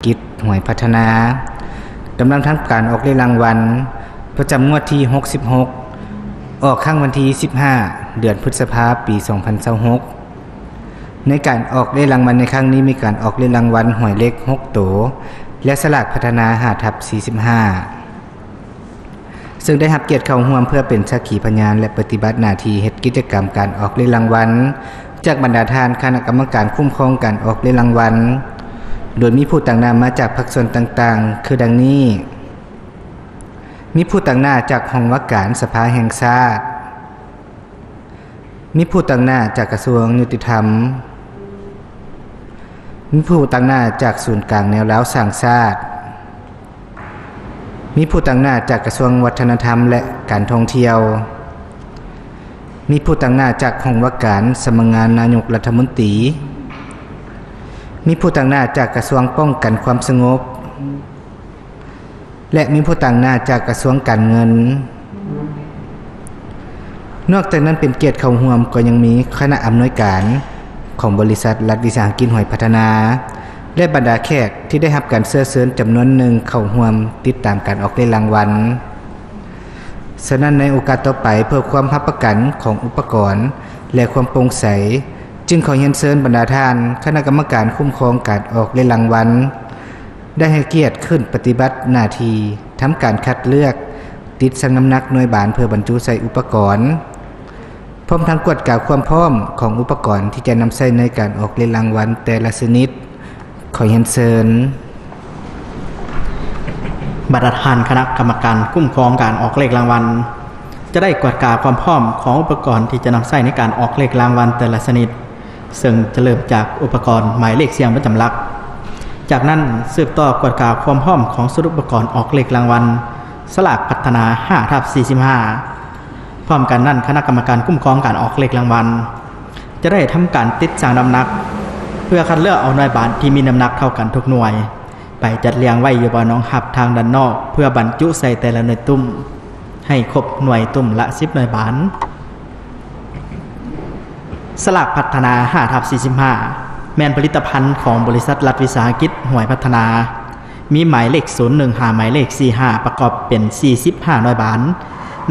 ກິດຫວຍພັດທະນາ ກຳລັງທຳການອອກເລກລາງວັນ ປະຈຳງວດທີຫົກສິບຫົກ ອອກຄັ້ງວັນທີສິບຫ້າ ເດືອນພຶດສະພາ ປີສອງພັນຊາວຫົກ. ໃນການອອກເລກລາງວັນໃນຄັ້ງນີ້ ມີການອອກເລກລາງວັນຫວຍເລກຫົກໂຕ ແລະ ສະຫຼາກພັດທະນາ ຫ້າທັບສີ່ສິບຫ້າ ເຊິ່ງໄດ້ຮັບກຽດເຂົ້າຮ່ວມເພື່ອເປັນສັກຂີພະຍານ ແລະ ປະຕິບັດໜ້າທີ່ເຮັດກິດຈະກຳການອອກເລກລາງວັນ ຈາກບັນດາທ່ານຄະນະກຳມະການຄຸ້ມຄອງການອອກເລກລາງວັນ, ໂດຍມີຜູ້ຕາງໜ້າມາຈາກພາກສ່ວນຕ່າງໆ ຄືດັ່ງນີ້: ມີຜູ້ຕາງໜ້າຈາກຫ້ອງວ່າການສະພາແຫ່ງຊາດ, ມີຜູ້ຕາງໜ້າຈາກກະຊວງຍຸຕິທຳ, ມີຜູ້ຕາງໜ້າຈາກສູນກາງແນວລາວສ້າງຊາດ, ມີຜູ້ຕາງໜ້າຈາກກະຊວງວັດທະນະທຳ ແລະ ການທ່ອງທ່ຽວ, ມີຜູ້ຕາງໜ້າຈາກຫ້ອງວ່າການສຳນັກງານນາຍົກລັດຖະມົນຕີ, ມີຜູ້ຕາງໜ້າຈາກກະຊວງປ້ອງກັນຄວາມສະຫງົບ ແລະ ມີຜູ້ຕາງໜ້າຈາກກະຊວງການເງິນ. ນອກຈາກນັ້ນ ເປັນກຽດເຂົ້າຮ່ວມກໍຍັງມີຄະນະອຳນວຍການຂອງບໍລິສັດລັດວິສາຫະກິດຫວຍພັດທະນາ ແລະ ບັນດາແຂກທີ່ໄດ້ຮັບການເຊື້ອເຊີນຈຳນວນໜຶ່ງເຂົ້າຮ່ວມຕິດຕາມການອອກເລກລາງວັນ. ສະນັ້ນ ໃນໂອກາດຕໍ່ໄປ ເພື່ອຄວາມຮັບປະກັນຂອງອຸປະກອນ ແລະ ຄວາມໂປ່ງໃສ, ຈຶ່ງຂໍຮຽນເຊີນບັນດາທ່ານຄະນະກຳມະການຄຸ້ມຄອງການອອກເລກລາງວັນ ໄດ້ໃຫ້ກຽດຂຶ້ນປະຕິບັດໜ້າທີ່ທຳການຄັດເລືອກ, ຕິດຊັ່ງນ້ຳໜັກໜ່ວຍບານເພື່ອບັນຈຸໃສ່ອຸປະກອນ, ພ້ອມທັງກວດກາຄວາມພ້ອມຂອງອຸປະກອນທີ່ຈະນຳໃຊ້ໃນການອອກເລກລາງວັນແຕ່ລະຊະນິດ. ຂໍຮຽນເຊີນ. ບັນດາທ່ານຄະນະກຳມະການຄຸ້ມຄອງການອອກເລກລາງວັນ ຈະໄດ້ກວດກາຄວາມພ້ອມຂອງອຸປະກອນທີ່ຈະນຳໃຊ້ໃນການອອກເລກລາງວັນແຕ່ລະຊະນິດ, ເຊິ່ງຈະເລີ່ມຈາກອຸປະກອນໝາຍເລກສ່ຽງປະຈຳຫຼັກ. ຈາກນັ້ນ ສືບຕໍ່ກວດກາຄວາມພ້ອມຂອງຊຸດອຸປະກອນອອກເລກລາງວັນສະຫຼາກພັດທະນາ ຫ້າທັບສີ່ສິບຫ້າ. ພ້ອມກັນນັ້ນ, ຄະນະກຳມະການຄຸ້ມຄອງການອອກເລກລາງວັນ ຈະໄດ້ທຳການຕິດຊັ່ງນ້ຳໜັກ ເພື່ອຄັດເລືອກເອົາໜ່ວຍບານທີ່ມີນ້ຳໜັກເທົ່າກັນທຸກໜ່ວຍ ໄປຈັດລຽງໄວ້ຢູ່ບ່ອນຮອງຮັບທາງດ້ານນອກ ເພື່ອບັນຈຸໃສ່ແຕ່ລະໜ່ວຍຕຸ້ມ ໃຫ້ຄົບໜ່ວຍຕຸ້ມລະສິບໜ່ວຍບານ. ສະຫຼາກພັດທະນາ ຫ້າທັບສີ່ສິບຫ້າ ແມ່ນຜະລິດຕະພັນຂອງບໍລິສັດລັດວິສາຫະກິດຫວຍພັດທະນາ ມີໝາຍເລກສູນໜຶ່ງ ຫາໝາຍເລກສີ່ສິບຫ້າ ປະກອບເປັນສີ່ສິບຫ້າໜ່ວຍບານ,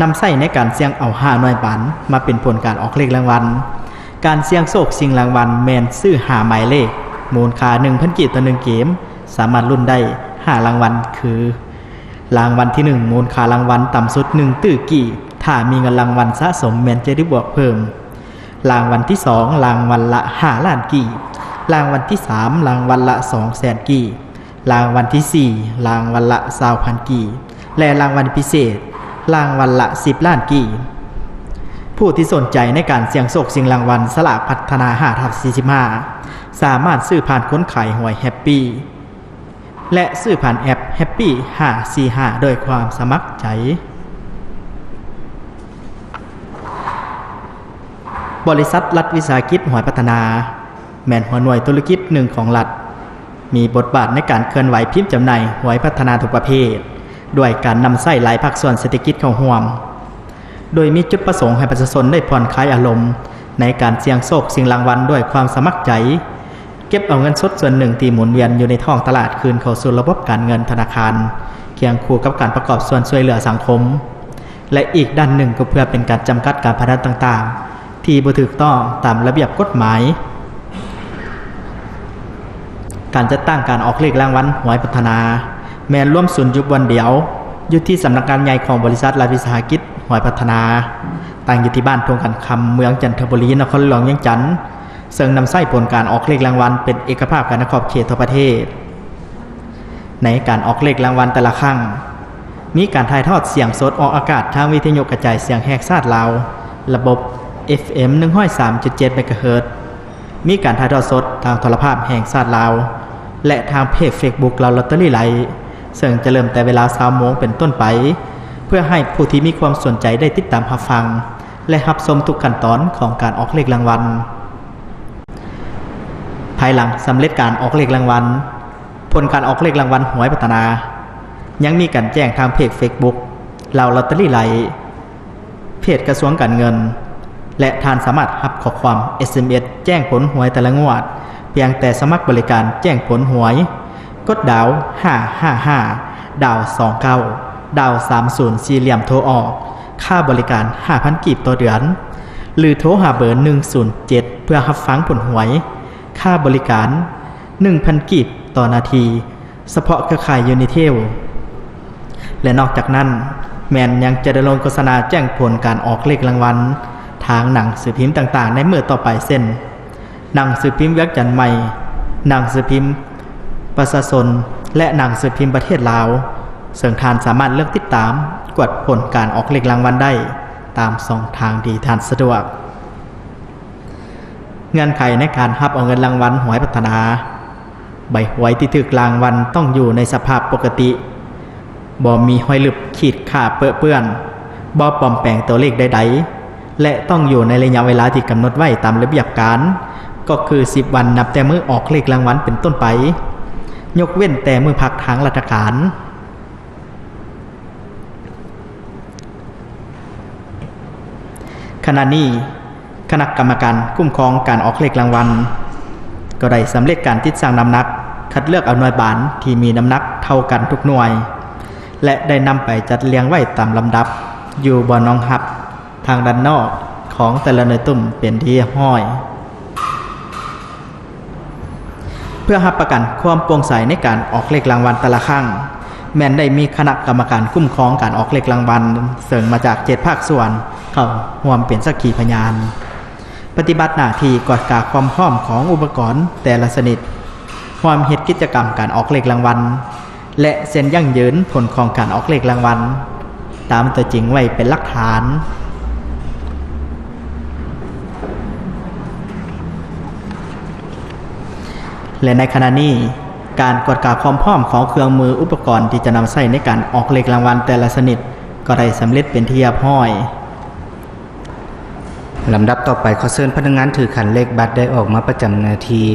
ນຳໃຊ້ໃນການສ່ຽງເອົາຫ້າໜ່ວຍບານມາເປັນຜົນການອອກເລກລາງວັນ. ການສ່ຽງໂຊກຊິງລາງວັນແມ່ນຊື້ຫ້າໝາຍເລກ ມູນຄ່າໜຶ່ງພັນກີບຕໍ່ໜຶ່ງເກມ, ສາມາດລຸ້ນໄດ້ຫ້າລາງວັນ ຄື ລາງວັນທີໜຶ່ງ ມູນຄ່າລາງວັນຕ່ຳສຸດໜຶ່ງຕື້ກີບ, ຖ້າມີເງິນລາງວັນສະສົມແມ່ນຈະໄດ້ບວກເພີ່ມ. ລາງວັນທີສອງ ລາງວັນລະຫ້າລ້ານກີບ, ລາງວັນທີສາມ ລາງວັນລະສອງແສນກີບ, ລາງວັນທີສີ່ ລາງວັນລະຊາວພັນກີບ ແລະ ລາງວັນພິເສດ ລາງວັນລະສິບລ້ານກີບ. ຜູ້ທີ່ສົນໃຈໃນການສ່ຽງໂຊກຊິງລາງວັນສະຫຼາກພັດທະນາ ຫ້າທັບສີ່ສິບຫ້າ ສາມາດຊື້ຜ່ານຄົນຂາຍຫວຍແຮັບປີ ແລະ ຊື້ຜ່ານແອັບແຮັບປີຫ້າສີ່ຫ້າ ດ້ວຍຄວາມສະໝັກໃຈ. ບໍລິສັດລັດວິສາຫະກິດຫວຍພັດທະນາ ແມ່ນຫົວໜ່ວຍທຸລະກິດໜຶ່ງຂອງລັດ, ມີບົດບາດໃນການເຄື່ອນໄຫວພິມຈຳໜ່າຍຫວຍພັດທະນາທຸກປະເພດ, ດ້ວຍການນຳໃຊ້ຫຼາຍພາກສ່ວນເສດຖະກິດເຂົ້າຮ່ວມ, ໂດຍມີຈຸດປະສົງໃຫ້ປະຊາຊົນໄດ້ຜ່ອນຄາຍອາລົມໃນການສ່ຽງໂຊກຊິງລາງວັນດ້ວຍຄວາມສະໝັກໃຈ, ເກັບເອົາເງິນສົດສ່ວນໜຶ່ງທີ່ໝູນວຽນຢູ່ໃນທ້ອງຕະຫຼາດຄືນເຂົ້າສູ່ລະບົບການເງິນທະນາຄານ, ຄຽງຄູ່ກັບການປະກອບສ່ວນຊ່ວຍເຫຼືອສັງຄົມ ແລະ ອີກດ້ານໜຶ່ງກໍເພື່ອເປັນການຈຳກັດການພະນັນຕ່າງໆ ທີ່ບໍ່ຖືກຕ້ອງຕາມລະບຽບກົດໝາຍ. ການຈັດຕັ້ງການອອກເລກລາງວັນຫວຍພັດທະນາ ແມ່ນລວມສູນຢູ່ບ່ອນດຽວ ຢູ່ທີ່ສຳນັກງານໃຫຍ່ຂອງບໍລິສັດລັດວິສາຫະກິດຫວຍພັດທະນາ, ຕັ້ງຢູ່ທີ່ບ້ານທົ່ງຂັນຄຳ ເມືອງຈັນທະບູລີ ນະຄອນຫຼວງວຽງຈັນ, ເຊິ່ງນຳໃຊ້ຜົນການອອກເລກລາງວັນເປັນເອກະພາບກັນໃນຂອບເຂດທົ່ວປະເທດ. ໃນການອອກເລກລາງວັນແຕ່ລະຄັ້ງ ມີການຖ່າຍທອດສຽງສົດອອກອາກາດທາງວິທະຍຸກະຈາຍສຽງແຫ່ງຊາດລາວ ລະບົບ ເອັຟເອັມ ໜຶ່ງຮ້ອຍສາມຈຸດເຈັດ ເມກາເຮີດ, ມີການຖ່າຍທອດສົດທາງໂທລະພາບແຫ່ງຊາດລາວ ແລະ ທາງເພຈເຟສບຸກລາວລອດເຕີຣີໄລ, ເຊິ່ງຈະເລີ່ມແຕ່ເວລາຊາວໂມງເປັນຕົ້ນໄປ ເພື່ອໃຫ້ຜູ້ທີ່ມີຄວາມສົນໃຈໄດ້ຕິດຕາມຮັບຟັງ ແລະ ຮັບຊົມທຸກຂັ້ນຕອນຂອງການອອກເລກລາງວັນ. ພາຍຫຼັງສຳເລັດການອອກເລກລາງວັນ, ຜົນການອອກເລກລາງວັນຫວຍພັດທະນາ ຍັງມີການແຈ້ງທາງເພຈເຟສບຸກລາວລອດເຕີຣີໄລ, ເພຈກະຊວງການເງິນ ແລະ ທ່ານສາມາດຮັບຂໍ້ຄວາມ ເອສເອັມເອສ ແຈ້ງຜົນຫວຍແຕ່ລະງວດ ພຽງແຕ່ສະໝັກບໍລິການແຈ້ງຜົນຫວຍ ກົດດາວຫ້າຫ້າຫ້າ ດາວສອງເກົ້າ ດາວສາມສູນ ສີ່ຫຼ່ຽມໂທອອກ. ຄ່າບໍລິການຫ້າພັນກີບຕໍ່ເດືອນ ຫຼືໂທຫາເບີໜຶ່ງສູນເຈັດ ເພື່ອຮັບຟັງຜົນຫວຍ. ຄ່າບໍລິການໜຶ່ງພັນກີບຕໍ່ນາທີ ສະເພາະເຄືອຂ່າຍຢູນິເທລ ແລະ ນອກຈາກນັ້ນ ແມ່ນຍັງຈະໄດ້ລົງໂຄສະນາແຈ້ງຜົນການອອກເລກລາງວັນ ທາງໜັງສືພິມຕ່າງໆໃນມື້ຕໍ່ໄປ ເຊັ່ນ ໜັງສືພິມວຽງຈັນໃໝ່, ໜັງສືພິມປະຊາຊົນ ແລະ ໜັງສືພິມປະເທດລາວ, ເຊິ່ງທ່ານສາມາດເລືອກຕິດຕາມກວດຜົນການອອກເລກລາງວັນໄດ້ຕາມຊ່ອງທາງທີ່ທ່ານສະດວກ. ເງື່ອນໄຂໃນການຮັບເອົາເງິນລາງວັນຫວຍພັດທະນາ. ໃບຫວຍທີ່ຖືກລາງວັນຕ້ອງຢູ່ໃນສະພາບປົກກະຕິ, ບໍ່ມີຮອຍລຶບ, ຂີດຂ້າ, ເປິະເປື້ອນ, ບໍ່ປອມແປງຕົວເລກໃດໆ ແລະ ຕ້ອງຢູ່ໃນໄລຍະເວລາທີ່ກຳນົດໄວ້ຕາມລະບຽບການ, ກໍຄືສິບວັນນັບແຕ່ມື້ອອກເລກລາງວັນເປັນຕົ້ນໄປ, ຍົກເວັ້ນແຕ່ມື້ພັກທາງລັດຖະການ. ຂະນະນີ້ ຄະນະກຳມະການຄຸ້ມຄອງການອອກເລກລາງວັນ ກໍໄດ້ສຳເລັດການຕິດຊັ່ງນ້ຳໜັກ, ຄັດເລືອກເອົາໜ່ວຍບານທີ່ມີນ້ຳໜັກເທົ່າກັນທຸກໜ່ວຍ ແລະ ໄດ້ນຳໄປຈັດລຽງໄວ້ຕາມລຳດັບ ຢູ່ບ່ອນຮອງຮັບທາງດ້ານນອກຂອງແຕ່ລະໜ່ວຍຕຸ້ມເປັນທີ່ຮຽບຮ້ອຍ. ເພື່ອຮັບປະກັນຄວາມໂປ່ງໃສໃນການອອກເລກລາງວັນແຕ່ລະຄັ້ງ, ແມ່ນໄດ້ມີຄະນະກຳມະການຄຸ້ມຄອງການອອກເລກລາງວັນ ເຊິ່ງມາຈາກເຈັດພາກສ່ວນ ເຂົ້າຮ່ວມເປັນສັກຂີພະຍານ, ປະຕິບັດໜ້າທີ່ກວດກາຄວາມພ້ອມຂອງອຸປະກອນແຕ່ລະຊະນິດ, ຮ່ວມເຮັດກິດຈະກຳການອອກເລກລາງວັນ ແລະ ເຊັນຢັ້ງຢືນຜົນຂອງການອອກເລກລາງວັນ ຕາມຕົວຈິງໄວ້ເປັນຫຼັກຖານ. ແລະ ໃນຂະນະນີ້, ການກວດກາຄວາມພ້ອມຂອງເຄື່ອງມືອຸປະກອນທີ່ຈະນຳໃຊ້ໃນການອອກເລກລາງວັນແຕ່ລະຊະນິດ ກໍໄດ້ສຳເລັດເປັນທີ່ຮຽບຮ້ອຍ. ລຳດັບຕໍ່ໄປ, ຂໍເຊີນພະນັກງານຖືຂັນເລກບັດໄດ້ອອກມາປະຈຳໜ້າທີ່.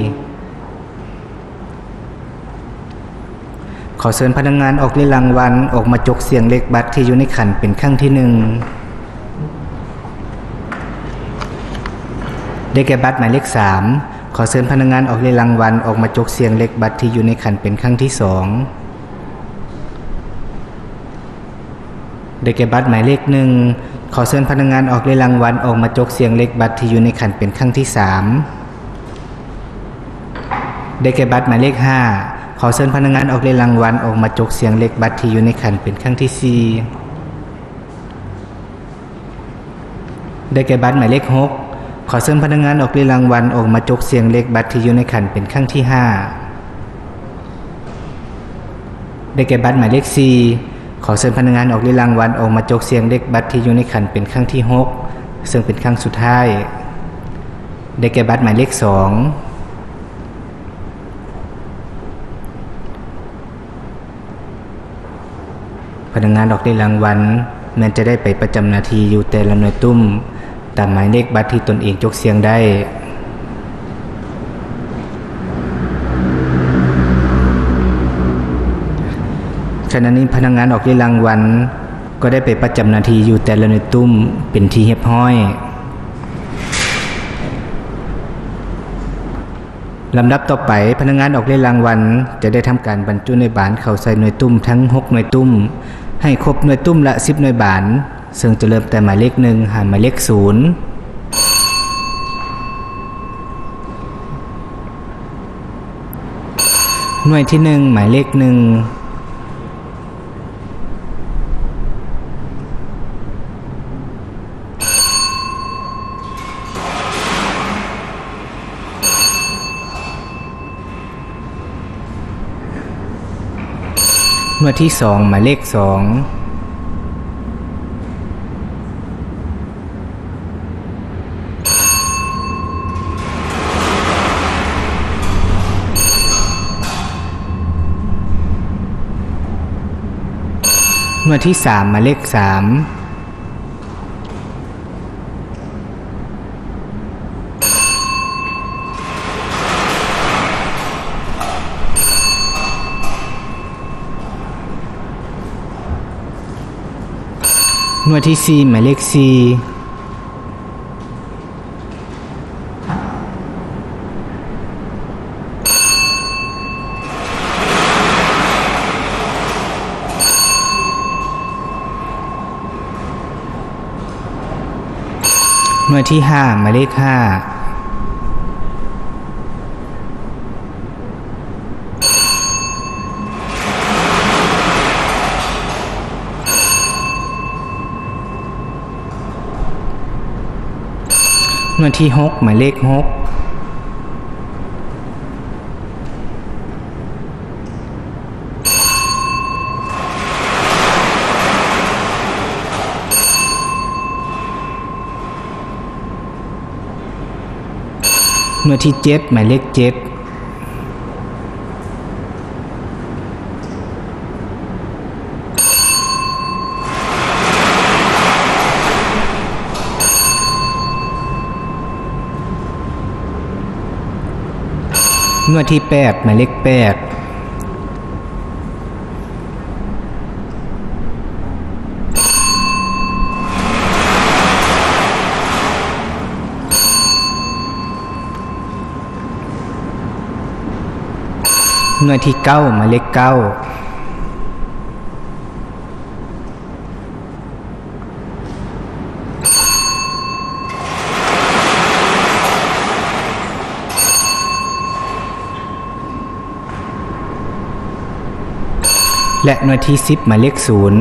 ຂໍເຊີນພະນັກງານອອກເລກລາງວັນອອກມາຈົກສ່ຽງເລກບັດທີ່ຢູ່ໃນຂັນເປັນຄັ້ງທີໜຶ່ງ. ໄດ້ແກ່ບັດໝາຍເລກສາມ. ຂໍເຊີນພະນັກງານອອກເລກລາງວັນອອກມາຈົກສ່ຽງເລກບັດທີ່ຢູ່ໃນຂັນເປັນຄັ້ງທີສອງ. ໄດ້ແກ່ບັດໝາຍເລກໜຶ່ງ. ຂໍເຊີນພະນັກງານອອກເລກລາງວັນອອກມາຈົກສ່ຽງເລກບັດທີ່ຢູ່ໃນຂັນເປັນຄັ້ງທີສາມ. ໄດ້ແກ່ບັດໝາຍເລກຫ້າ. ຂໍເຊີນພະນັກງານອອກເລກລາງວັນອອກມາຈົກສ່ຽງເລກບັດທີ່ຢູ່ໃນຂັນເປັນຄັ້ງທີສີ່. ໄດ້ແກ່ບັດໝາຍເລກຫົກ. ຂໍເຊີນພະນັກງານອອກເລກລາງວັນອອກມາຈົກສ່ຽງເລກບັດທີ່ຢູ່ໃນຂັນເປັນຄັ້ງທີຫ້າ. ໄດ້ແກ່ບັດໝາຍເລກສີ່. ຂໍເຊີນພະນັກງານອອກເລກລາງວັນອອກມາຈົກສ່ຽງເລກບັດທີ່ຢູ່ໃນຂັນເປັນຄັ້ງທີຫົກ ເຊິ່ງເປັນຄັ້ງສຸດທ້າຍ. ໄດ້ແກ່ບັດໝາຍເລກສອງ. ພະນັກງານອອກເລກລາງວັນແມ່ນຈະໄດ້ໄປປະຈຳໜ້າທີ່ຢູ່ແຕ່ລະໜ່ວຍຕຸ້ມ ຕາມໝາຍເລກບັດທີ່ຕົນເອງຈົກສ່ຽງໄດ້. ຂະນະນີ້ພະນັກງານອອກເລກລາງວັນກໍໄດ້ໄປປະຈຳໜ້າທີ່ຢູ່ແຕ່ລະໜ່ວຍຕຸ້ມເປັນທີ່ຮຽບຮ້ອຍ. ລຳດັບຕໍ່ໄປ, ພະນັກງານອອກເລກລາງວັນຈະໄດ້ທຳການບັນຈຸໜ່ວຍບານເຂົ້າໃສ່ໜ່ວຍຕຸ້ມທັງຫົກໜ່ວຍຕຸ້ມ ໃຫ້ຄົບໜ່ວຍຕຸ້ມລະສິບໜ່ວຍບານ, ເຊິ່ງຈະເລີ່ມແຕ່ໝາຍເລກໜຶ່ງຫາໝາຍເລກສູນ. ໜ່ວຍທີໜຶ່ງ ໝາຍເລກໜຶ່ງ. ໜ່ວຍທີສອງ ໝາຍເລກສອງ. ໜ່ວຍທີສາມ ໝາຍເລກສາມ. ໜ່ວຍທີສີ່ ໝາຍເລກສີ່. ໜ່ວຍທີຫ້າ ໝາຍເລກຫ້າ. ໜ່ວຍທີຫົກ ໝາຍເລກຫົກ. ໜ່ວຍທີເຈັດ ໝາຍເລກເຈັດ. ໜ່ວຍທີແປດ ໝາຍເລກແປດ. ໜ່ວຍທີເກົ້າ ໝາຍເລກເກົ້າ. ແລະ ໜ່ວຍທີສິບ ໝາຍເລກສູນ.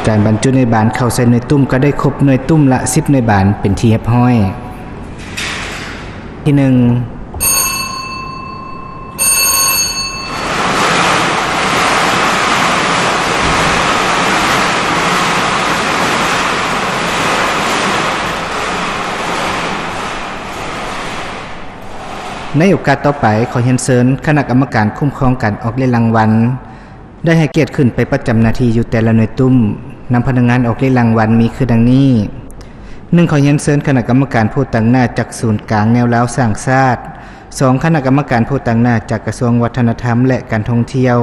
ການບັນຈຸໜ່ວຍບານເຂົ້າໃສ່ໜ່ວຍຕຸ້ມ ກໍໄດ້ຄົບໜ່ວຍຕຸ້ມລະສິບໜ່ວຍບານເປັນທີ່ຮຽບຮ້ອຍ. ທີໜຶ່ງ. ໃນໂອກາດຕໍ່ໄປ, ຂໍຮຽນເຊີນຄະນະກຳມະການຄຸ້ມຄອງການອອກເລກລາງວັນ ໄດ້ໃຫ້ກຽດຂຶ້ນໄປປະຈຳໜ້າທີ່ຢູ່ແຕ່ລະໜ່ວຍຕຸ້ມ ນຳພະນັກງານອອກເລກລາງວັນມີຄືດັ່ງນີ້: ໜຶ່ງ ຂໍຮຽນເຊີນຄະນະກຳມະການຜູ້ຕາງໜ້າຈາກສູນກາງແນວລາວສ້າງຊາດ, ສອງ ຄະນະກຳມະການຜູ້ຕາງໜ້າຈາກກະຊວງວັດທະນະທຳ ແລະ ການທ່ອງທ່ຽວ,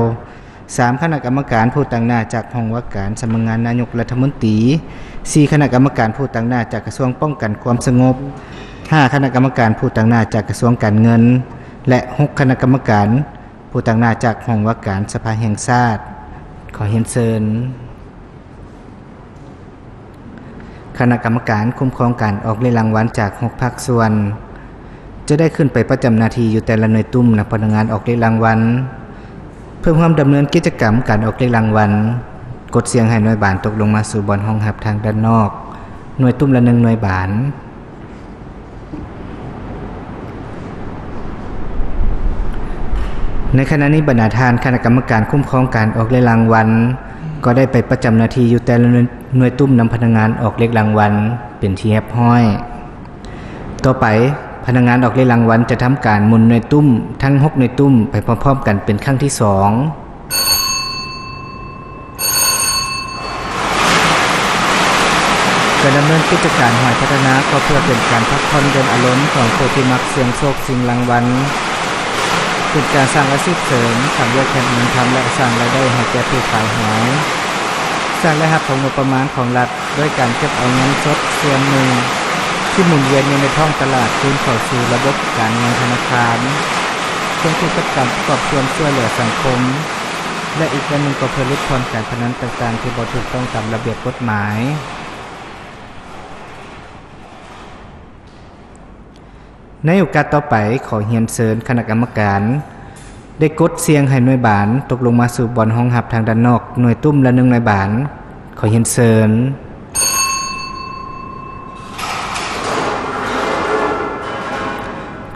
ສາມ ຄະນະກຳມະການຜູ້ຕາງໜ້າຈາກຫ້ອງວ່າການສຳນັກງານນາຍົກລັດຖະມົນຕີ, ສີ່ ຄະນະກຳມະການຜູ້ຕາງໜ້າຈາກກະຊວງປ້ອງກັນຄວາມສະຫງົບ, ຫ້າ ຄະນະກຳມະການຜູ້ຕາງໜ້າຈາກກະຊວງການເງິນ ແລະ ຫົກ ຄະນະກຳມະການ ຜູ້ຕາງໜ້າຈາກຫ້ອງວ່າການສະພາແຫ່ງຊາດ. ຂໍຮຽນເຊີນຄະນະກຳມະການຄຸ້ມຄອງການອອກເລກລາງວັນຈາກຫົກພາກສ່ວນ ຈະໄດ້ຂຶ້ນໄປປະຈຳໜ້າທີ່ຢູ່ແຕ່ລະໜ່ວຍຕຸ້ມນຳພະນັກງານອອກເລກລາງວັນ ເພື່ອຮ່ວມດຳເນີນກິດຈະກຳການອອກເລກລາງວັນ. ກົດສ່ຽງໃຫ້ໜ່ວຍບານຕົກລົງມາສູ່ບ່ອນຮອງຮັບທາງດ້ານນອກ ໜ່ວຍຕຸ້ມລະໜຶ່ງໜ່ວຍບານ. ໃນຂະນະນີ້ ບັນດາທ່ານຄະນະກຳມະການຄຸ້ມຄອງການອອກເລກລາງວັນ ກໍໄດ້ໄປປະຈຳໜ້າທີ່ຢູ່ແຕ່ລະໜ່ວຍ ໜ່ວຍຕຸ້ມນຳພະນັກງານອອກເລກລາງວັນເປັນທີ່ຮຽບຮ້ອຍ. ຕໍ່ໄປ, ພະນັກງານອອກເລກລາງວັນຈະທຳການໝູນໜ່ວຍຕຸ້ມທັງຫົກໜ່ວຍຕຸ້ມໄປພ້ອມໆກັນເປັນຄັ້ງທີສອງ. ການດຳເນີນກິດຈະການຫວຍພັດທະນາ ກໍເພື່ອເປັນການພັກຜ່ອນຢ່ອນອາລົມຂອງຜູ້ທີ່ມັກສ່ຽງໂຊກຊິງລາງວັນ, ເປັນການສ້າງອາຊີບເສີມ, ສ້າງວຽກເຮັດງານທຳ ແລະ ສ້າງລາຍໄດ້ໃຫ້ແກ່ຜູ້ຂາຍຫວຍ, ສ້າງລາຍຮັບເຂົ້າງົບປະມານຂອງລັດ ດ້ວຍການເກັບເອົາເງິນສົດສ່ວນໜຶ່ງທີ່ໝູນວຽນຢູ່ໃນທ້ອງຕະຫຼາດຄືນເຂົ້າສູ່ລະບົບການເງິນທະນາຄານ, ຄວບຄູ່ກັບການປະກອບສ່ວນຊ່ວຍເຫຼືອສັງຄົມ ແລະ ອີກຢ່າງໜຶ່ງກໍເພື່ອຫຼຸດຜ່ອນການພະນັນຕ່າງໆທີ່ບໍ່ຖືກຕ້ອງຕາມລະບຽບກົດໝາຍ. ໃນໂອກາດຕໍ່ໄປ, ຂໍຮຽນເຊີນຄະນະກຳມະການໄດ້ກົດສ່ຽງໃຫ້ໜ່ວຍບານຕົກລົງມາສູ່ບ່ອນຮອງຮັບທາງດ້ານນອກ ໜ່ວຍຕຸ້ມລະໜຶ່ງໜ່ວຍບານ. ຂໍຮຽນເຊີນ.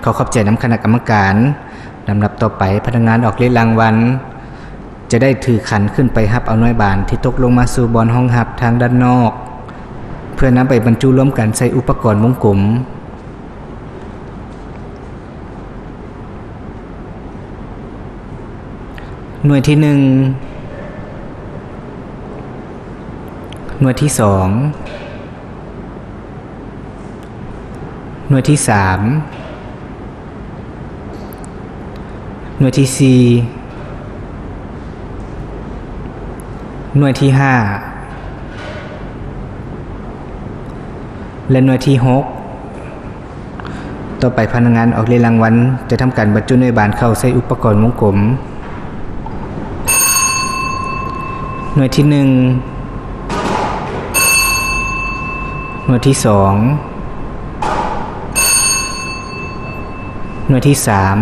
ຂໍຂອບໃຈນຳຄະນະກຳມະການ. ລຳດັບຕໍ່ໄປ, ພະນັກງານອອກເລກລາງວັນຈະໄດ້ຖືຂັນຂຶ້ນໄປຮັບເອົາໜ່ວຍບານທີ່ຕົກລົງມາສູ່ບ່ອນຮອງຮັບທາງດ້ານນອກ ເພື່ອນຳໄປບັນຈຸລວມກັນໃສ່ອຸປະກອນວົງກົມ. ໜ່ວຍທີໜຶ່ງ, ໜ່ວຍທີສອງ, ໜ່ວຍທີສາມ, ໜ່ວຍທີສີ່, ໜ່ວຍທີຫ້າ ແລະ ໜ່ວຍທີຫົກ. ຕໍ່ໄປພະນັກງານອອກເລກລາງວັນຈະທຳການບັນຈຸໜ່ວຍບານເຂົ້າໃສ່ອຸປະກອນວົງກົມ. ໜ່ວຍທີໜຶ່ງ, ໜ່ວຍທີສອງ, ໜ່ວຍທີສາມ,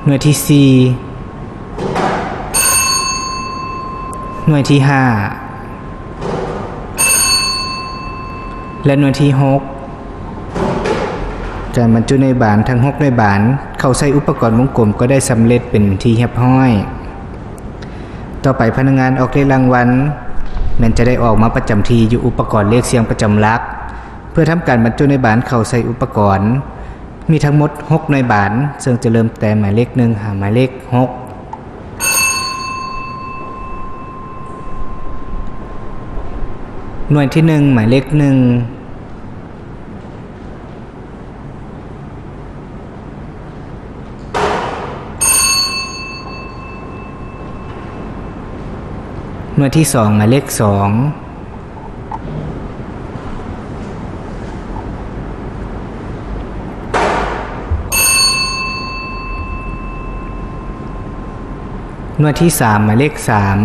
ໜ່ວຍທີສີ່, ໜ່ວຍທີຫ້າ ແລະ ໜ່ວຍທີຫົກ. ການບັນຈຸໜ່ວຍບານທັງຫົກໜ່ວຍບານເຂົ້າໃສ່ອຸປະກອນວົງກົມກໍໄດ້ສຳເລັດເປັນທີ່ຮຽບຮ້ອຍ. ຕໍ່ໄປພະນັກງານອອກເລກລາງວັນແມ່ນຈະໄດ້ອອກມາປະຈຳທີ່ຢູ່ອຸປະກອນເລກສ່ຽງປະຈຳຫຼັກ ເພື່ອທຳການບັນຈຸໜ່ວຍບານເຂົ້າໃສ່ອຸປະກອນ. ມີທັງໝົດຫົກໜ່ວຍບານ, ເຊິ່ງຈະເລີ່ມແຕ່ໝາຍເລກໜຶ່ງຫາໝາຍເລກຫົກ. ໜ່ວຍທີໜຶ່ງ ໝາຍເລກໜຶ່ງ. ໜ່ວຍທີສອງ ໝາຍເລກສອງ. ໜ່ວຍທີສາມ ໝາຍເລກສາມ.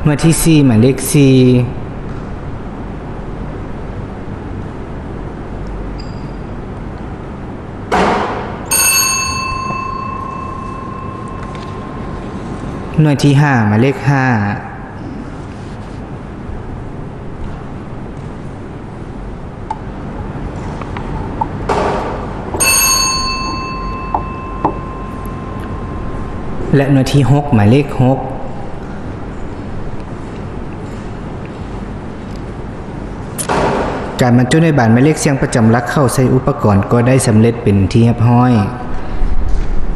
ໜ່ວຍທີສີ່ ໝາຍເລກສີ່. ໜ່ວຍທີຫ້າ ໝາຍເລກຫ້າ. ແລະ ໜ່ວຍທີຫົກ ໝາຍເລກຫົກ. ການບັນຈຸໜ່ວຍບານໝາຍເລກສ່ຽງປະຈຳຫຼັກເຂົ້າໃສ່ອຸປະກອນກໍໄດ້ສຳເລັດເປັນທີ່ຮຽບຮ້ອຍ.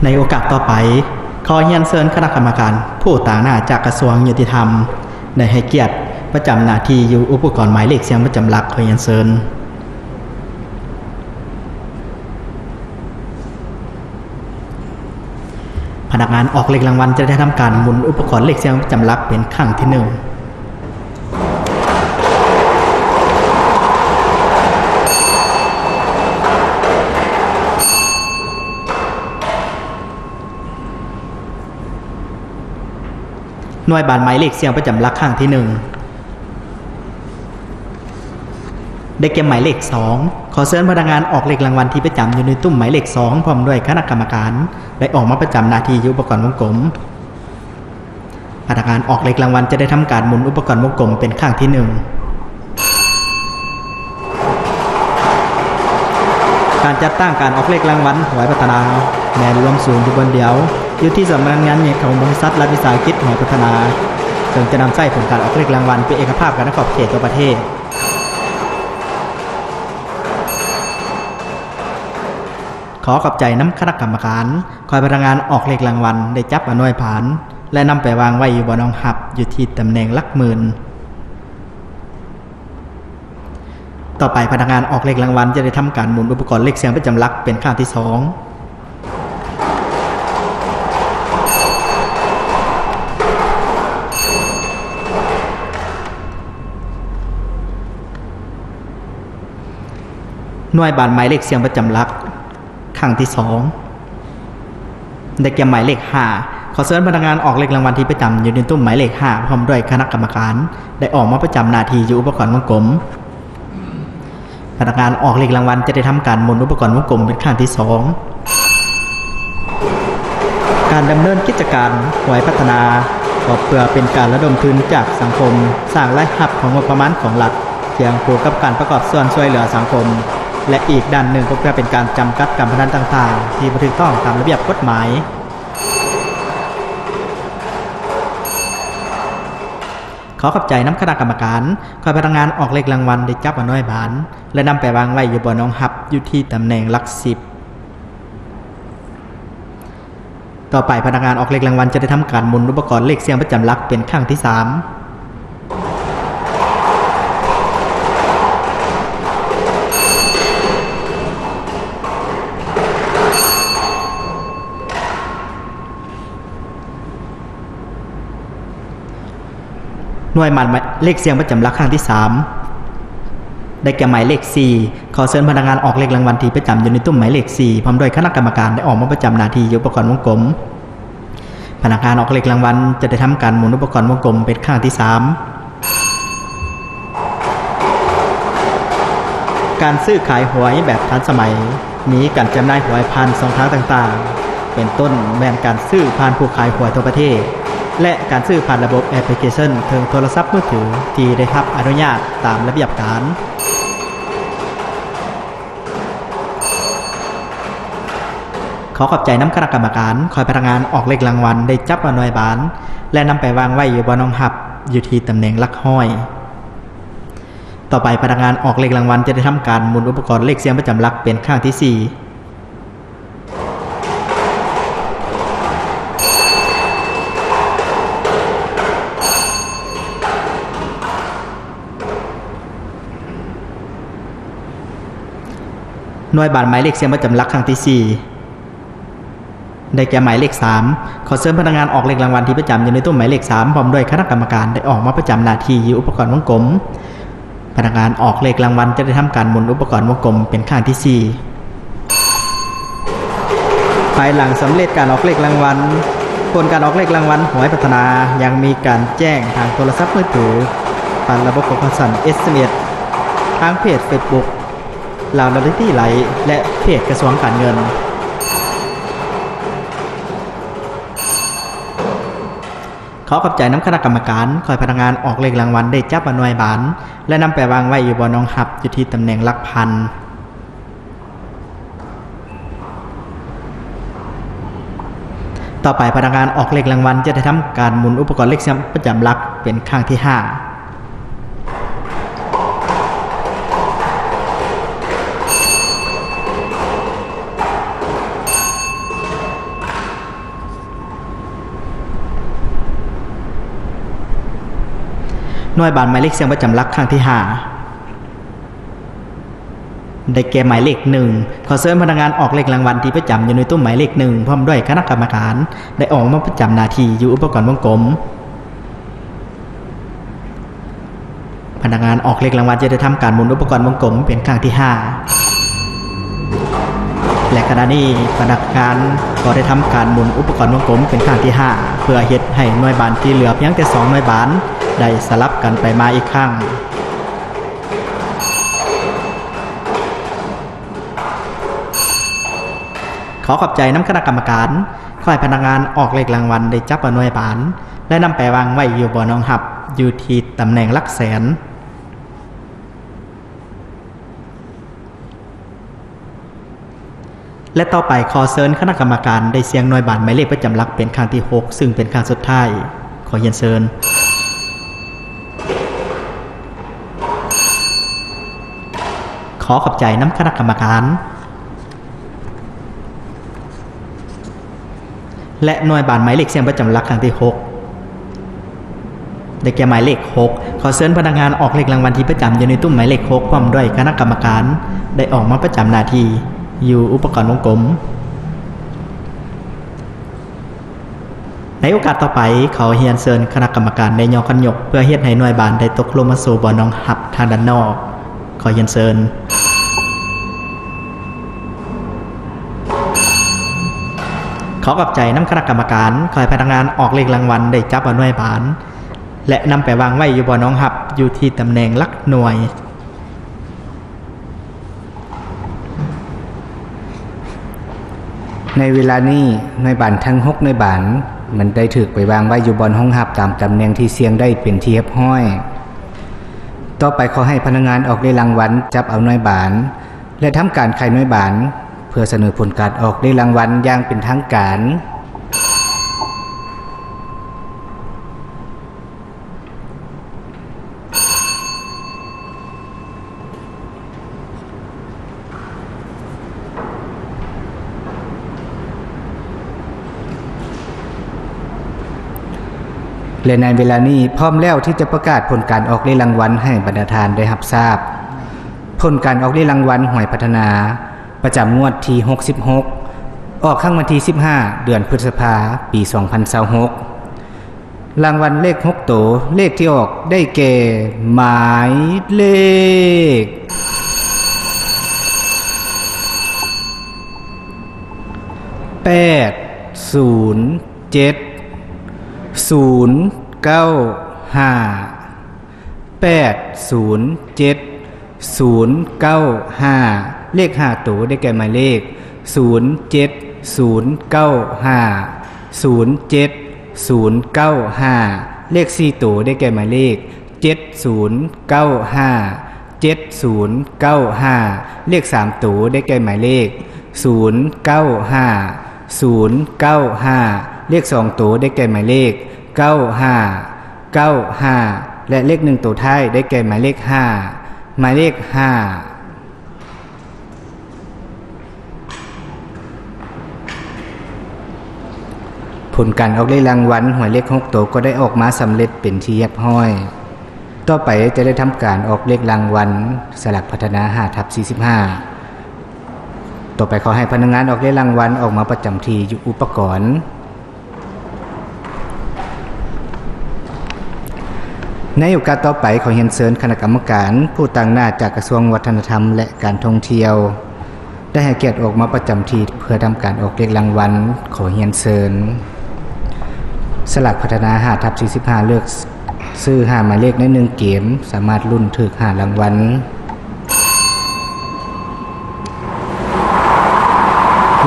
ໃນໂອກາດຕໍ່ໄປ, ຂໍຮຽນເຊີນຄະນະກຳມະການຜູ້ຕາງໜ້າຈາກກະຊວງຍຸຕິທຳ ໄດ້ໃຫ້ກຽດປະຈຳໜ້າທີ່ຢູ່ອຸປະກອນໝາຍເລກສ່ຽງປະຈຳຫຼັກ. ຂໍຮຽນເຊີນ. ພະນັກງານອອກເລກລາງວັນຈະໄດ້ທຳການໝູນອຸປະກອນເລກສ່ຽງປະຈຳຫຼັກເປັນຄັ້ງທີໜຶ່ງ. ໜ່ວຍບານໝາຍເລກສ່ຽງປະຈຳຫຼັກຄັ້ງທີໜຶ່ງ ໄດ້ແກ່ໝາຍເລກສອງ. ຂໍເຊີນພະນັກງານອອກເລກລາງວັນທີ່ປະຈຳຢູ່ໃນຕຸ້ມໝາຍເລກສອງ ພ້ອມດ້ວຍຄະນະກຳມະການ ໄດ້ອອກມາປະຈຳໜ້າທີ່ຢູ່ອຸປະກອນວົງກົມ. ພະນັກງານອອກເລກລາງວັນຈະໄດ້ທຳການໝູນອຸປະກອນວົງກົມເປັນຄັ້ງທີໜຶ່ງ. ການຈັດຕັ້ງການອອກເລກລາງວັນຫວາຍພັດທະນາ ແມ່ນລວມສູນຢູ່ບ່ອນດຽວ ຢູ່ທີ່ສຳນັກງານໃຫຍ່ຂອງບໍລິສັດລັດວິສາຫະກິດຫວາຍພັດທະນາ, ເຊິ່ງຈະນຳໃຊ້ຜົນການອອກເລກລາງວັນເປັນເອກະພາບກັນໃນຂອບເຂດທົ່ວປະເທດ. ຂໍຂອບໃຈນຳຄະນະກຳມະການ. ຂໍໃຫ້ພະນັກງານອອກເລກລາງວັນໄດ້ຈັບເອົາໜ່ວຍບານ ແລະ ນຳໄປວາງໄວ້ຢູ່ບ່ອນຮອງຮັບ ຢູ່ທີ່ຕຳແໜ່ງຫຼັກໝື່ນ. ຕໍ່ໄປພະນັກງານອອກເລກລາງວັນຈະໄດ້ທຳການໝູນອຸປະກອນເລກສ່ຽງປະຈຳຫຼັກເປັນຄັ້ງທີສອງ. ໜ່ວຍບານໝາຍເລກສ່ຽງປະຈຳຫຼັກ ຄັ້ງທີສອງ ໄດ້ແກ່ໝາຍເລກຫ້າ. ຂໍເຊີນພະນັກງານອອກເລກລາງວັນທີ່ປະຈຳຢູ່ໃນຕຸ້ມໝາຍເລກຫ້າ ພ້ອມດ້ວຍຄະນະກຳມະການ ໄດ້ອອກມາປະຈຳໜ້າທີ່ຢູ່ອຸປະກອນວົງກົມ. ພະນັກງານອອກເລກລາງວັນຈະໄດ້ທຳການໝູນອຸປະກອນວົງກົມເປັນຄັ້ງທີສອງ. ການດຳເນີນກິດຈະການຫວາຍພັດທະນາ ກໍເພື່ອເປັນການລະດົມທຶນຈາກສັງຄົມ, ສ້າງລາຍຮັບຂອງງົບປະມານຂອງລັດ, ຄຽງຄູ່ກັບການປະກອບສ່ວນຊ່ວຍເຫຼືອສັງຄົມ ແລະ ອີກດ້ານໜຶ່ງກໍເພື່ອເປັນການຈຳກັດການພະນັນຕ່າງໆ ທີ່ບໍ່ຖືກຕ້ອງຕາມລະບຽບກົດໝາຍ. ຂໍຂອບໃຈນຳຄະນະກຳມະການ. ຂໍໃຫ້ພະນັກງານອອກເລກລາງວັນໄດ້ຈັບເອົາໜ່ວຍບານ ແລະ ນຳໄປວາງໄວ້ຢູ່ບ່ອນຮອງຮັບ ຢູ່ທີ່ຕຳແໜ່ງຫຼັກສິບ. ຕໍ່ໄປພະນັກງານອອກເລກລາງວັນຈະໄດ້ທຳການໝູນອຸປະກອນເລກສ່ຽງປະຈຳຫຼັກເປັນຄັ້ງທີສາມ. ໜ່ວຍບານໝາຍເລກສ່ຽງປະຈຳຫຼັກຄັ້ງທີສາມ ໄດ້ແກ່ໝາຍເລກສີ່. ຂໍເຊີນພະນັກງານອອກເລກລາງວັນທີ່ປະຈຳຢູ່ໃນຕຸ້ມໝາຍເລກສີ່ ພ້ອມດ້ວຍຄະນະກຳມະການ ໄດ້ອອກມາປະຈຳໜ້າທີ່ຢູ່ອຸປະກອນວົງກົມ. ພະນັກງານອອກເລກລາງວັນຈະໄດ້ທຳການໝູນອຸປະກອນວົງກົມເປັນຄັ້ງທີສາມ. ການຊື້ຂາຍຫວຍແບບທັນສະໄໝ ມີການຈຳໜ່າຍຫວຍຜ່ານຊ່ອງທາງຕ່າງໆ ເປັນຕົ້ນແມ່ນການຊື້ຜ່ານຜູ້ຂາຍຫວຍທົ່ວປະເທດ ແລະ ການຊື້ຜ່ານລະບົບແອັບພລິເຄຊັນເທິງໂທລະສັບມືຖືທີ່ໄດ້ຮັບອະນຸຍາດຕາມລະບຽບການ. ຂໍຂອບໃຈນຳຄະນະກຳມະການ. ຂໍໃຫ້ພະນັກງານອອກເລກລາງວັນໄດ້ຈັບເອົາໜ່ວຍບານ ແລະ ນຳໄປວາງໄວ້ຢູ່ບ່ອນຮອງຮັບ ຢູ່ທີ່ຕຳແໜ່ງຫຼັກຮ້ອຍ. ຕໍ່ໄປພະນັກງານອອກເລກລາງວັນຈະໄດ້ທຳການໝູນອຸປະກອນເລກສ່ຽງປະຈຳຫຼັກເປັນຄັ້ງທີສີ່. ໜ່ວຍບານໝາຍເລກສ່ຽງປະຈຳຫຼັກຄັ້ງທີສີ່ ໄດ້ແກ່ໝາຍເລກສາມ. ຂໍເຊີນພະນັກງານອອກເລກລາງວັນທີ່ປະຈຳຢູ່ໃນຕຸ້ມໝາຍເລກສາມ ພ້ອມດ້ວຍຄະນະກຳມະການ ໄດ້ອອກມາປະຈຳໜ້າທີ່ຢູ່ອຸປະກອນວົງກົມ. ພະນັກງານອອກເລກລາງວັນຈະໄດ້ທຳການໝູນອຸປະກອນວົງກົມເປັນຄັ້ງທີສີ່. ພາຍຫຼັງສຳເລັດການອອກເລກລາງວັນ, ຜົນການອອກເລກລາງວັນຫວຍພັດທະນາຍັງມີການແຈ້ງທາງໂທລະສັບມືຖື ຜ່ານລະບົບຂອງການສັ່ນ ເອສເອັມເອສ ທາງເພຈເຟສບຸກ ລາວລອດເຕອຣີໄລ ແລະ ເພຈກະຊວງການເງິນ. ຂໍຂອບໃຈນຳຄະນະກຳມະການ. ຂໍໃຫ້ພະນັກງານອອກເລກລາງວັນໄດ້ຈັບເອົາໜ່ວຍບານ ແລະ ນຳໄປວາງໄວ້ຢູ່ບ່ອນຮອງຮັບ ຢູ່ທີ່ຕຳແໜ່ງຫຼັກພັນ. ຕໍ່ໄປພະນັກງານອອກເລກລາງວັນຈະໄດ້ທຳການໝູນອຸປະກອນເລກສ່ຽງປະຈຳຫຼັກເປັນຄັ້ງທີຫ້າ. ໜ່ວຍບານໝາຍເລກສ່ຽງປະຈຳຫຼັກຄັ້ງທີຫ້າ ໄດ້ແກ່ໝາຍເລກໜຶ່ງ. ຂໍເຊີນພະນັກງານອອກເລກລາງວັນທີ່ປະຈຳຢູ່ໃນຕຸ້ມໝາຍເລກໜຶ່ງ ພ້ອມດ້ວຍຄະນະກຳມະການ ໄດ້ອອກມາປະຈຳໜ້າທີ່ຢູ່ອຸປະກອນວົງກົມ. ພະນັກງານອອກເລກລາງວັນຈະໄດ້ທຳການໝູນອຸປະກອນວົງກົມເປັນຄັ້ງທີຫ້າ ແລະ ຂະນະນີ້ພະນັກງານກໍໄດ້ທຳການໝູນອຸປະກອນວົງກົມເປັນຄັ້ງທີຫ້າ ເພື່ອເຮັດໃຫ້ໜ່ວຍບານທີ່ເຫຼືອພຽງແຕ່ສອງໜ່ວຍບານໄດ້ສະຫຼັບກັນໄປມາອີກຄັ້ງ. ຂໍຂອບໃຈນຳຄະນະກຳມະການ. ຂໍໃຫ້ພະນັກງານອອກເລກລາງວັນໄດ້ຈັບເອົາໜ່ວຍບານ ແລະ ນຳໄປວາງໄວ້ຢູ່ບ່ອນຮອງຮັບ ຢູ່ທີ່ຕຳແໜ່ງຫຼັກແສນ. ແລະ ຕໍ່ໄປຂໍເຊີນຄະນະກຳມະການໄດ້ສ່ຽງໜ່ວຍບານໝາຍເລກປະຈຳຫຼັກເປັນຄັ້ງທີຫົກ ຊຶ່ງເປັນຄັ້ງສຸດທ້າຍ. ຂໍຮຽນເຊີນ. ຂໍຂອບໃຈນຳຄະນະກຳມະການ. ແລະ ໜ່ວຍບານໝາຍເລກສ່ຽງປະຈຳຫຼັກຄັ້ງທີຫົກ ໄດ້ແກ່ໝາຍເລກຫົກ. ຂໍເຊີນພະນັກງານອອກເລກລາງວັນທີ່ປະຈຳຢູ່ໃນຕຸ້ມໝາຍເລກຫົກ ພ້ອມດ້ວຍຄະນະກຳມະການ ໄດ້ອອກມາປະຈຳໜ້າທີ່ຢູ່ອຸປະກອນວົງກົມ. ໃນໂອກາດຕໍ່ໄປ, ຂໍຮຽນເຊີນຄະນະກຳມະການໄດ້ຍໍຄັນຍົກ ເພື່ອເຮັດໃຫ້ໜ່ວຍບານໄດ້ຕົກລົງມາສູ່ບ່ອນຮອງຮັບທາງດ້ານນອກ. ຂໍຮຽນເຊີນ. ຂໍຂອບໃຈນຳຄະນະກຳມະການ. ຂໍໃຫ້ພະນັກງານອອກເລກລາງວັນໄດ້ຈັບເອົາໜ່ວຍບານ ແລະ ນຳໄປວາງໄວ້ຢູ່ບ່ອນຮອງຮັບ ຢູ່ທີ່ຕຳແໜ່ງຫຼັກໜ່ວຍ. ໃນເວລານີ້, ໜ່ວຍບານທັງຫົກໜ່ວຍບານ ມັນໄດ້ຖືກໄປວາງໄວ້ຢູ່ບ່ອນຮອງຮັບຕາມຕຳແໜ່ງທີ່ສ່ຽງໄດ້ເປັນທີ່ຮຽບຮ້ອຍ. ຕໍ່ໄປຂໍໃຫ້ພະນັກງານອອກເລກລາງວັນຈັບເອົາໜ່ວຍບານ ແລະ ທຳການໄຂໜ່ວຍບານ ເພື່ອສະເໜີຜົນການອອກເລກລາງວັນຢ່າງເປັນທາງການ. ແລະ ໃນເວລານີ້ພ້ອມແລ້ວທີ່ຈະປະກາດຜົນການອອກເລກລາງວັນໃຫ້ບັນດາທ່ານໄດ້ຮັບຊາບ. ຜົນການອອກເລກລາງວັນຫວຍພັດທະນາ ປະຈຳງວດທີຫົກສິບຫົກ ອອກຄັ້ງວັນທີສິບຫ້າ ເດືອນພຶດສະພາ ປີສອງພັນຊາວຫົກ. ລາງວັນເລກຫົກໂຕ ເລກທີ່ອອກໄດ້ແກ່ ໝາຍເລກ ແປດ ສູນ ເຈັດ ສູນ ເກົ້າ ຫ້າ ແປດ ສູນ ເຈັດ ສູນ ເກົ້າ ຫ້າ ເລກຫ້າໂຕ ໄດ້ແກ່ໝາຍເລກ ສູນ ເຈັດ ສູນ ເກົ້າ ຫ້າ ສູນ ເຈັດ ສູນ ເກົ້າ ຫ້າ ເລກສີ່ໂຕ ໄດ້ແກ່ໝາຍເລກ ເຈັດ ສູນ ເກົ້າ ຫ້າ ເຈັດ ສູນ ເກົ້າ ຫ້າ ເລກສາມໂຕ ໄດ້ແກ່ໝາຍເລກ ສູນ ເກົ້າ ຫ້າ ສູນ ເກົ້າ ຫ້າ ເລກສອງໂຕ ໄດ້ແກ່ໝາຍເລກ ເກົ້າ ຫ້າ ເກົ້າ ຫ້າ ແລະ ເລກໜຶ່ງໂຕທ້າຍ ໄດ້ແກ່ໝາຍເລກ ຫ້າ ໝາຍເລກ ຫ້າ. ຜົນການອອກເລກລາງວັນຫວຍເລກຫົກໂຕ ກໍໄດ້ອອກມາສຳເລັດເປັນທີ່ຮຽບຮ້ອຍ. ຕໍ່ໄປຈະໄດ້ທຳການອອກເລກລາງວັນສະຫຼາກພັດທະນາ ຫ້າທັບສີ່ສິບຫ້າ. ຕໍ່ໄປຂໍໃຫ້ພະນັກງານອອກເລກລາງວັນອອກມາປະຈຳທີ່ຢູ່ອຸປະກອນ. ໃນໂອກາດຕໍ່ໄປ ຂໍຮຽນເຊີນຄະນະກຳມະການຜູ້ຕາງໜ້າຈາກກະຊວງວັດທະນະທຳ ແລະ ການທ່ອງທ່ຽວ ໄດ້ໃຫ້ກຽດອອກມາປະຈຳທີ່ເພື່ອທຳການອອກເລກລາງວັນ. ຂໍຮຽນເຊີນ. ສະຫຼາກພັດທະນາ ຫ້າທັບສີ່ສິບຫ້າ ເລືອກຊື້ຫ້າໝາຍເລກໃນໜຶ່ງເກມ ສາມາດລຸ້ນຖືກຫ້າລາງວັນ.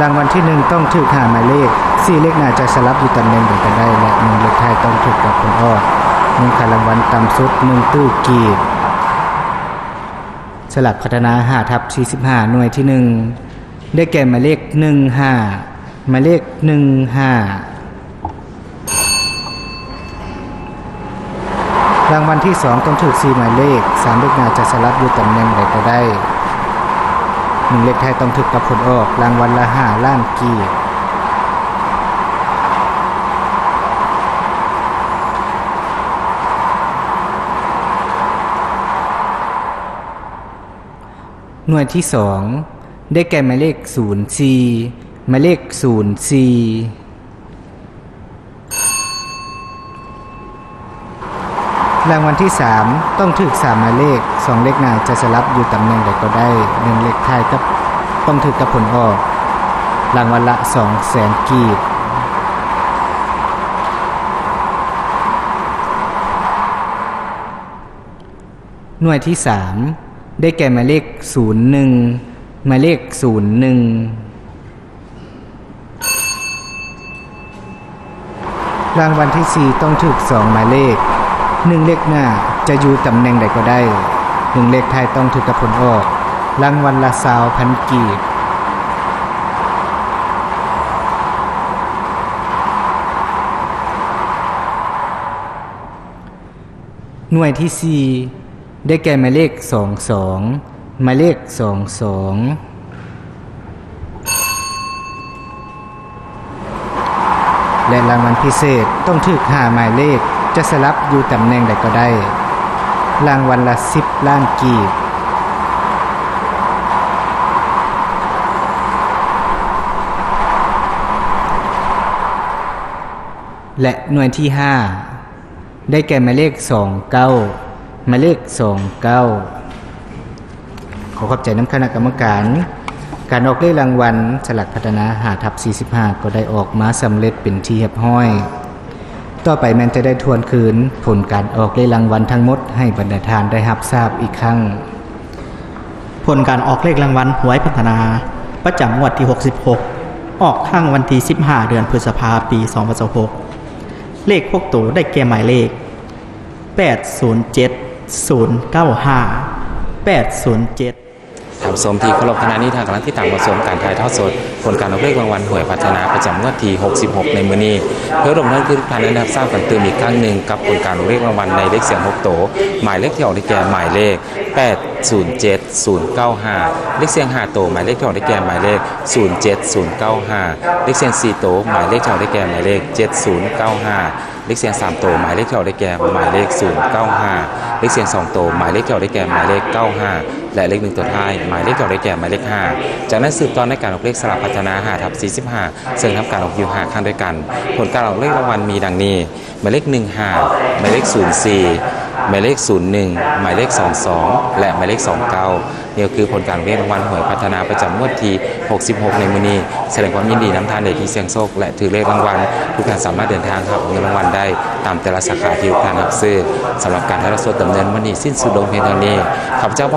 ລາງວັນທີໜຶ່ງ ຕ້ອງຖືກຫ້າໝາຍເລກ, ສີ່ເລກໜ້າຈະສະຫຼັບຢູ່ຕຳແໜ່ງໃດກໍໄດ້ ແລະ ໜຶ່ງເລກທ້າຍຕ້ອງຖືກກັບຜົນອອກ. ມູນຄ່າລາງວັນຕ່ຳສຸດ ໜຶ່ງຕື້ກີບ. ສະຫຼາກພັດທະນາ ຫ້າທັບສີ່ສິບຫ້າ ໜ່ວຍທີໜຶ່ງ ໄດ້ແກ່ໝາຍເລກ ໜຶ່ງຫ້າ ໝາຍເລກ ໜຶ່ງຫ້າ. ລາງວັນທີສອງ ຕ້ອງຖືກສີ່ໝາຍເລກ, ສາມເລກໜ້າຈະສະຫຼັບຢູ່ຕຳແໜ່ງໃດກໍໄດ້, ໜຶ່ງເລກທ້າຍຕ້ອງຖືກກັບຜົນອອກ, ລາງວັນລະຫ້າລ້ານກີບ. ໜ່ວຍທີສອງ ໄດ້ແກ່ໝາຍເລກ ສູນສີ່ ໝາຍເລກ ສູນສີ່. ລາງວັນທີສາມ ຕ້ອງຖືກສາມໝາຍເລກ, ສອງເລກໜ້າຈະສະຫຼັບຢູ່ຕຳແໜ່ງໃດກໍໄດ້, ໜຶ່ງເລກທ້າຍກັບ ຕ້ອງຖືກກັບຜົນອອກ, ລາງວັນລະສອງແສນກີບ. ໜ່ວຍທີສາມ ໄດ້ແກ່ໝາຍເລກ ສູນໜຶ່ງ ໝາຍເລກ ສູນໜຶ່ງ. ລາງວັນທີສີ່ ຕ້ອງຖືກສອງໝາຍເລກ, ໜຶ່ງເລກໜ້າຈະຢູ່ຕຳແໜ່ງໃດກໍໄດ້, ໜຶ່ງເລກທ້າຍຕ້ອງຖືກກັບຜົນອອກ, ລາງວັນລະຊາວພັນກີບ. ໜ່ວຍທີສີ່ ໄດ້ແກ່ໝາຍເລກ ສອງສອງ ໝາຍເລກ ສອງສອງ. ແລະ ລາງວັນພິເສດ ຕ້ອງຖືກຫ້າໝາຍເລກ, ຈະສະຫຼັບຢູ່ຕຳແໜ່ງໃດກໍໄດ້, ລາງວັນລະສິບລ້ານກີບ. ແລະ ໜ່ວຍທີຫ້າ ໄດ້ແກ່ໝາຍເລກ ສອງເກົ້າ ໝາຍເລກ ສອງເກົ້າ. ຂໍຂອບໃຈນຳຄະນະກຳມະການ. ການອອກເລກລາງວັນສະຫຼາກພັດທະນາ ຫ້າທັບສີ່ສິບຫ້າ ກໍໄດ້ອອກມາສຳເລັດເປັນທີ່ຮຽບຮ້ອຍ. ຕໍ່ໄປແມ່ນຈະໄດ້ທວນຄືນຜົນການອອກເລກລາງວັນທັງໝົດໃຫ້ບັນດາທ່ານໄດ້ຮັບຊາບອີກຄັ້ງ. ຜົນການອອກເລກລາງວັນຫວຍພັດທະນາ ປະຈຳງວດທີຫົກສິບຫົກ ອອກທັງວັນທີສິບຫ້າ ເດືອນພຶດສະພາ ປີສອງພັນຊາວຫົກ. ເລກຫົກໂຕໄດ້ແກ່ໝາຍເລກ ແປດສູນເຈັດ ສູນເກົ້າຫ້າ ແປດສູນເຈັດ. ທ່ານຜູ້ຊົມທີ່ເຄົາລົບ, ຂະນະນີ້ທ່ານກຳລັງຕິດຕາມຮັບຊົມການຖ່າຍທອດສົດຜົນການອອກເລກລາງວັນຫວຍພັດທະນາ ປະຈຳງວດທີຫົກສິບຫົກ ໃນມື້ນີ້. ເພື່ອລົມເງິນຄືນ ທ່ານໄດ້ຮັບຊາບກັນຕື່ມອີກຄັ້ງໜຶ່ງ ກັບຜົນການອອກເລກລາງວັນໃນເລກສຽງຫົກໂຕ, ໝາຍເລກທີ່ອອກໄດ້ແກ່ໝາຍເລກ ແປດສູນເຈັດ ສູນເກົ້າຫ້າ, ເລກສຽງຫ້າໂຕ, ໝາຍເລກທີ່ອອກໄດ້ແກ່ໝາຍເລກ ສູນເຈັດ ສູນເກົ້າຫ້າ, ເລກສຽງສີ່ໂຕ, ໝາຍເລກທີ່ອອກໄດ້ແກ່ໝາຍເລກ ເຈັດສູນເກົ້າຫ້າ. ເລກສ່ຽງສາມໂຕ ໝາຍເລກທີ່ອອກໄດ້ແກ່ໝາຍເລກສູນເກົ້າຫ້າ, ເລກສ່ຽງສອງໂຕ ໝາຍເລກທີ່ອອກໄດ້ແກ່ໝາຍເລກເກົ້າຫ້າ ແລະ ເລກໜຶ່ງໂຕທ້າຍ ໝາຍເລກທີ່ອອກໄດ້ແກ່ໝາຍເລກຫ້າ. ຈາກນັ້ນສືບຕໍ່ໃນການອອກເລກສະຫຼາກພັດທະນາຫ້າທັບສີ່ສິບຫ້າ ເຊິ່ງທຳການອອກຢູ່ຫ້າຄັ້ງດ້ວຍກັນ. ຜົນການອອກເລກລາງວັນມີດັ່ງນີ້: ໝາຍເລກໜຶ່ງຫ້າ, ໝາຍເລກສູນສີ່, ໝາຍເລກສູນໜຶ່ງ, ໝາຍເລກສອງສອງ ແລະ ໝາຍເລກສອງເກົ້າ. ນີ້ກໍຄືຜົນການອອກເລກລາງວັນຫວຍພັດທະນາປະຈຳງວດທີຫົກສິບຫົກໃນມື້ນີ້. ສະແດງຄວາມຍິນດີນຳທ່ານໃດທີ່ສ່ຽງໂຊກ ແລະ ຖືກເລກລາງວັນ. ທຸກທ່ານສາມາດເດີນທາງຮັບເງິນລາງວັນໄດ້ຕາມແຕ່ລະສາຂາທີ່ທຸກທ່ານຮັບຊື້. ສຳລັບການຖ່າຍທອດສົດດຳເນີນວັນນີ້ສິ້ນສຸດລົງພຽງເທົ່ານີ້. ຂ້າພະເຈົ້າ